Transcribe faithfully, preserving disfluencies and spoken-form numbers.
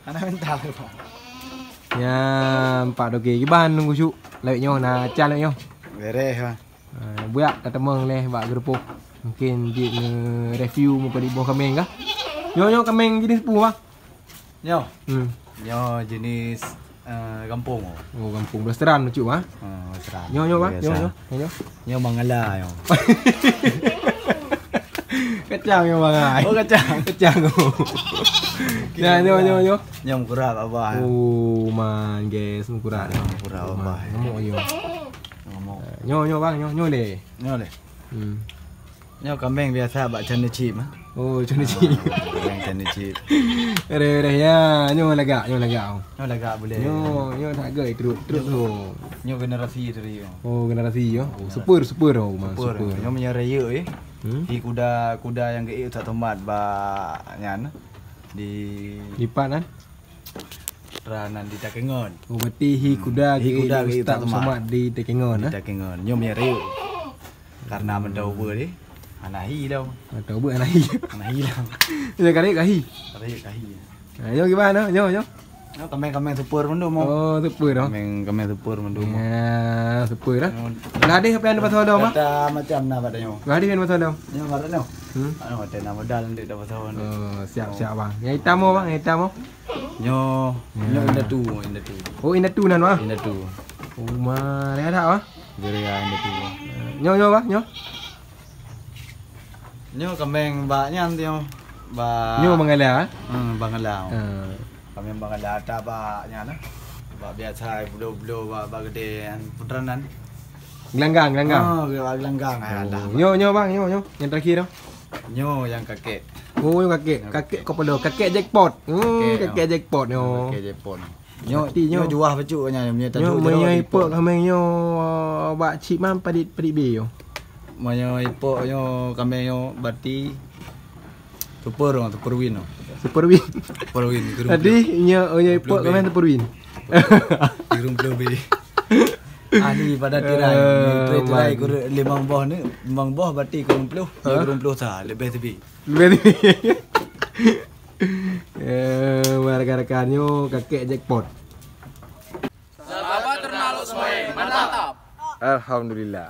Anak mental, Pak. Nyan, Pak Toke. Kiban nunggu syuk. Lawét nyoe, na can lawét nyoe. Beres, Pak. Ah, buyak tateumong lé bak geureupoh. Mungkin jeuet nge-review meupadum boh kaméng kah? Nyoe, nyoe kaméng jeunèh peue, Bang? Nyoe. Hmm. Nyoe jeunèh, eh, gampông. Oh, gampông. Blasteran bacut, Bang? Hmm, blasteran. Nyoe, nyoe, Bang. Biasa. Nyoe, nyoe. Nyoe, nyoe. Nyoe Bang Alai, nyoe. Kacang nyoe, Bang Alai. Oh, kacang. Kacang, oh. Nah, nyoe, nyoe, nyoe. Nyoe meukurak babah. Oh, man, guys, meukurak. Meukurak babah. Ngemuk nyoe. Ngemuk. Nyoe, nyoe, Bang, nyoe, nyoe lé. Nyoe lé. Hmm. Nyoe kaméng biasa bak Chan Chip, ah. Oh, Chan Chip. Ah, kaméng Chan Chip. Reh-reh ya, nyoe lagak, nyoe lagak. Nyoe lagak boleh. Nyoe, nyoe that göt, truk, truk tu. Nyoe generasi tadi. Oh, generasi ya. Oh, super, super, oh, man, super. Nyoe meunyoe rayeuk, eh. Hmm? Hi kuda, kuda nyang geuék that tomat bak nyan di Lipat, kan? Ranan di Takengon. Oh, berarti hi kuda, hi kuda geuék that tomat di Takengon, eh? Di Takengon. Nyoe meunyoe rayeuk. Karena meudoe beue deh. Hana hi dah. Meudoe beue hana hi. Hana hi dah. Nyoe kali ka hi. Kali ka hi. Nah, nyoe gimana? Nyoe, nyoe. Nyoe kaméng-kaméng super mandum, oh. Oh, super, oh. Kaméng, kaméng super mandum, oh. Ya, super, ah. Nyoe. Ladeh apa nyang dipasang dalam, ah? Macam-macam na pada nyoe. Ladeh nyang dipasang dalam. Nyoe, kat nyoe. Hmm? Anu, ada nama dal nanti dipasang. Oh, siap, siap, Bang. Nyang itam, oh, Bang, nyang itam, oh. Nyoe, nyoe indatu, indatu. Oh, indatu nan, Bang? Indatu. Oh, ma, ria that, Bang? Ria indatu. Nyoe, nyoe, Bang, nyoe? Nyoe kaméng bak nyan tu, nyoe. Bak. Nyoe Bang Ala, eh? Hmm, Bang Ala. Ah. Kaméng Bang Ala ata bak nyan, eh. Bak biasa, bulo-bulo, bak, bak gede, nyan, putran nan. Gelanggang, gelanggang. Oh, gelanggang, ah, dah. Nyoe, nyoe, Bang, nyoe, nyoe. Nyang terakhir tu. Nyoe nyang kakek. Oh, nyang kakek. Nyang kakek. Kakek kepala, kakek jackpot. Hmm, kakek, kakek jackpot nyoe. Kakek jackpot. Nyoe, berarti nyoe, nyoe juah bacut nyan, nyoe tajuk. Nyoe meunyoe ipok kaméng nyoe bak Chip Man padit, padit B nyoe. Meunyoe ipok nyoe kaméng nyoe berarti super, super win nyoe. Super win. Super win, gerung. Tadi nyoe, nyoe ipok kaméng super win. Gerung puluh B. Ahli pada tirai. Eh, tirai, tirai man. Kureueng limong boh ni, limong boh berarti kureueng puluh. Hah? Kureueng puluh sa, leubeh teubi. Leubeh teubi. Eh, rakan-rakan nyoe kakek jackpot. Sahabat ternak Lok Sumawe, mantap. Alhamdulillah.